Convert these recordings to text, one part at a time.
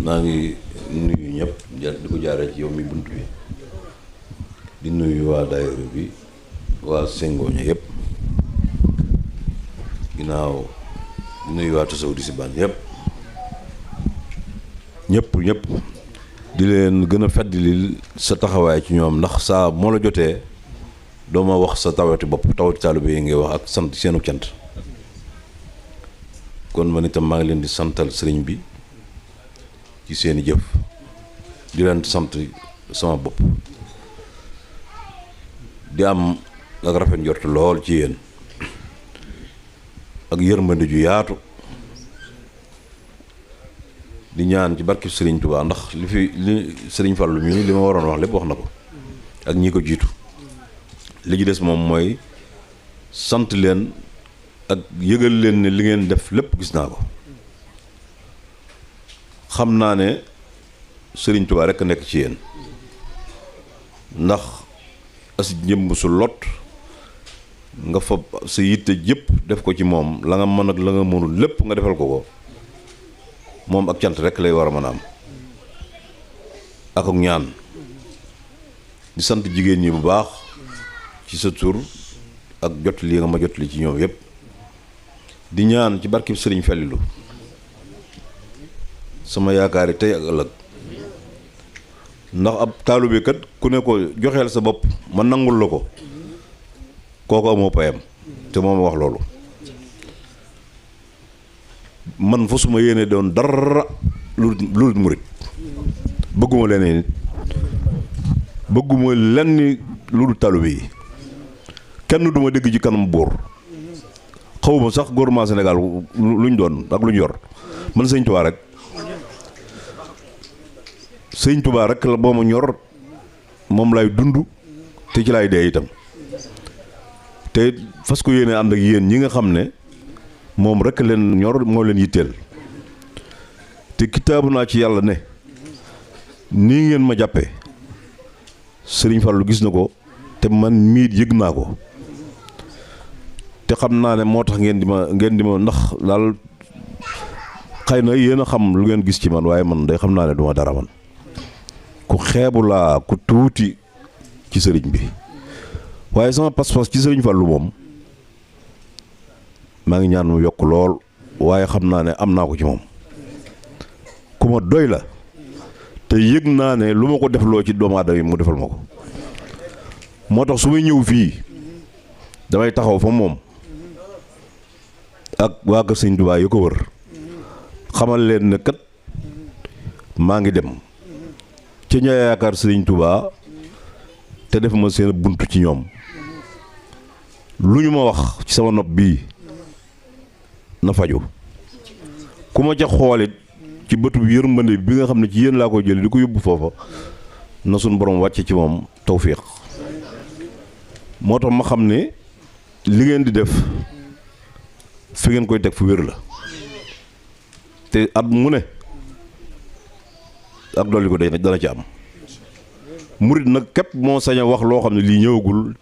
maa ngi nuyu ñëpp di ko jaaree ci yow mi bunt bi di nuyu waa daayira bi waa Sengoña yëpp ginnaaw di nuyu waa Tasawu di si ban yëpp ñëpp di leen gën a feddali sa taxawaay ci ñoom ndax saa moo la jotee doo ma wax sa tawati bopp tawati taalibe yi ngay wax ak sant seenu cant kon man itam maa ngi leen di santal sëriñ bi ci seeni jëf di leen sant sama bopp di am ak rafet njort lool ci yéen ak yërmande ju yaatu di ñaan ci barki sëriñ Tuubaa ndax li sëriñ Fallu mii li ma waroon wax lépp wax na ko ak ñi ko jiitu li ci des moom mooy sant leen ak yëgal leen ne li ngeen def lépp gis naa ko xam naa ne sëriñ Tuubaa rekk nekk ci yéen ndax as njëmb su lot nga fa sa yitte jëpp def ko ci moom la nga mën ak la nga mënul lépp nga defal ko moom ak cant rekk lay war a mën a am ak ñaan di sant jigéen ñi bu baax ci sa tur ak jot li nga ma jot li ci ñoom yépp di ñaan ci barkib sëriñ Fallilu sama yaakaar yi tey ak ëllëg ndax ab taalibe kat ku ne ko joxeel sa bopp ma nangul la ko kooku amoo payam te moo ma wax loolu man fa suma yéene doon dara lu murit bëgguma leneen bëgguma lenn lu dul taalibe yi kenn duma dégg ci kanam buur xawma sax gouvernement Sénégal luñ doon ak luñ yor man sëñ Tuubaa rek sëñ Tuubaa rek la boo ma ñor moom lay dund te ci lay dee itam te fas ko yéene ànd ak yéen ñi nga xam ne moom rek leen ñor moo leen yitteel te kitaabu naa ci yàlla ne nii ngeen ma jàppe sëriñ Fallu gis na ko te man miit yëg naa ko te xam naa ne moo tax ngeen di ma ndax daal xëy na yéen a xam lu ngeen gis ci man waaye man day xam naa ne duma dara man ku xeebu laa ku tuuti ci sëriñ bi waaye sama pas-pas ci sëriñ Fallu moom maa ngi ñaan mu yokk lool waaye xam naa ne am naa ko ci moom ku ma doy la te yëg naa ne lu ma ko defloo ci doomu aadama yi mu defal ma ko moo tax su may ñëw fii damay taxaw fa moom ak waa kër sëñ Tuubaa yu ko wër xamal leen ne kat maa ngi dem ci ña yaakaar sëñ Tuubaa te def ma seen bunt ci ñoom lu ñu ma wax ci sama nopp bii na faju ku ma ca xoolit ci bëtu yërmande bi nga xam ne ci yéen laa ko jële di ko yóbbu foofa na suñ borom wàcce ci moom tawfiq moo tax ma xam ne li ngeen di def fi ngeen koy teg fu wér la te at mu ne ak dolli ko day dana ci am murit nag képp moo sañ a wax loo xam ne lii ñëwagul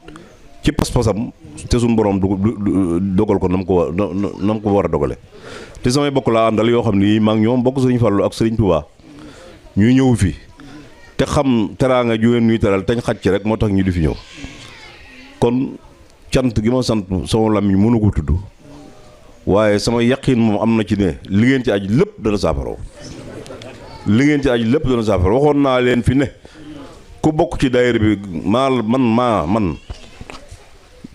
ci pas-pasam te suñu borom dogal ko nam ko war a dogale te samay bokk laa àndal yoo xam ne maa ngi ñoom bokk sëriñ Fallu ak sëriñ Tuubaa ñuy ñëw fi te xam teraanga ju ngeen ñuy teral tañ xaj ci rek moo tax ñu di fi ñëw kon cant gi ma sant sama làmmiñ mënu ko tudd waaye sama yaqin moom am na ci ne li ngeen ci aj lépp dana saafaraw li ngeen ci aj lépp dana saafara waxoon naa leen fi ne ku bokk ci daayira bi man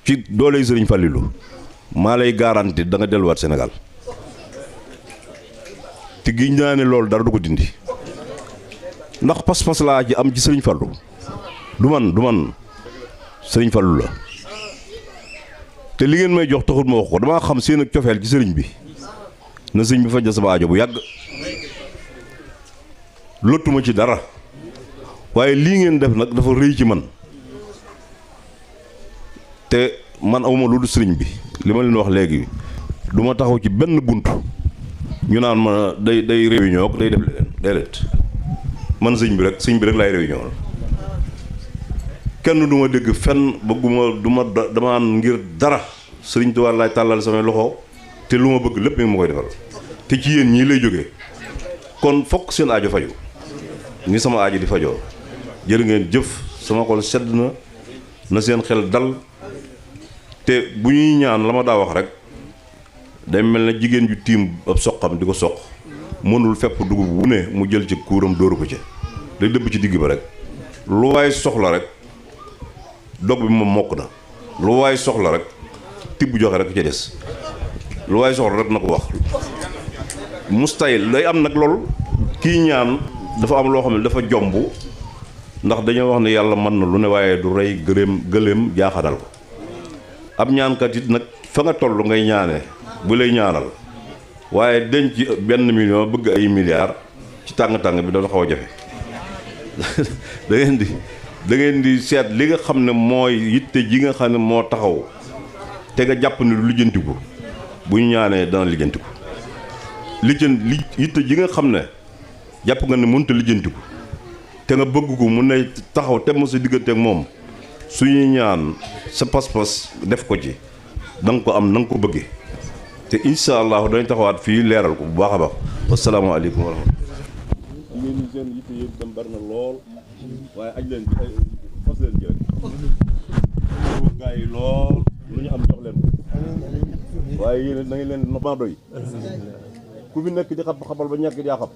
ci dooley sëriñ Fallilu maa lay garanti da nga delluwaat Sénégal te giñ naa ne loolu dara du ko dindi ndax pas-pas laa ci am ci sëriñ Fallu du man sëriñ Fallu la te li ngeen may jox taxul ma wax ko damaa xam seen ak cofeel ci sëriñ bi na sëriñ bi faj na sama aajo bu yàgg lottuma ci dara waaye lii ngeen def nag dafa rëy ci man te man awma lu dul sëriñ bi li ma leen wax léegi du ma taxaw ci benn bunt ñu naan ma day réunion ak day def leneen déedéet man sëñ bi rek laay réunion kenn du ma dégg fenn bëgguma dama ngir dara sëriñ Tuubaa laay tàllal samay loxo te lu ma bëgg lépp mi ngi ma koy defal te ci yéen ñii lay jógee kon fokk seen aajo faju ngi sama aajo di fajoo jërë ngeen jëf sama xol sedd na seen xel dal te bu ñuy ñaan la ma daa wax rek day mel na jigéen ju tiim ab soqam di ko soq mënul fepp dugub wu ne mu jël ci kuuram dóoru ko ca day dëbb ci digg ba rek lu waay soxla rek dog bi moom mokk na lu waay soxla rek tibb joxe rek ca des lu waay soxla rek na ko wax mustahil day am nag lool kii ñaan dafa am loo xam ne dafa jomb ndax dañoo wax ne yàlla mën na lu ne waaye du rey gëléem jaaxanal ko ab ñaankat it nag fa nga toll ngay ñaane bu lay ñaanal waaye denc benn million bëgg ay milliards ci tàng-tàng bi dafa xaw a jafe da ngeen di seet li nga xam ne mooy yitte ji nga xam ne moo taxaw te nga jàpp ne lu lijjantiku bu ñu ñaanee dana lijjantiku yitte ji nga xam ne jàpp nga ne mënut a lijjantiku te nga bëgg ko mu ne taxaw te mo sa diggante ak moom suñuy ñaan sa pas-pas def ko ci da nga ko am na nga ko bëggee te incha allah dañ taxawaat fii leeral ko bu baax a baax wasalaamaaleykum wa rahmatulah. ngeen ñi seen yitte yëpp dem bari na lool waaye aj leen ci fas leen ci rek gaa yi lool lu ñu am jox leen ko waaye yéen da ngeen leen ma doy ku fi nekk di xabal ba ñàkk yaa xam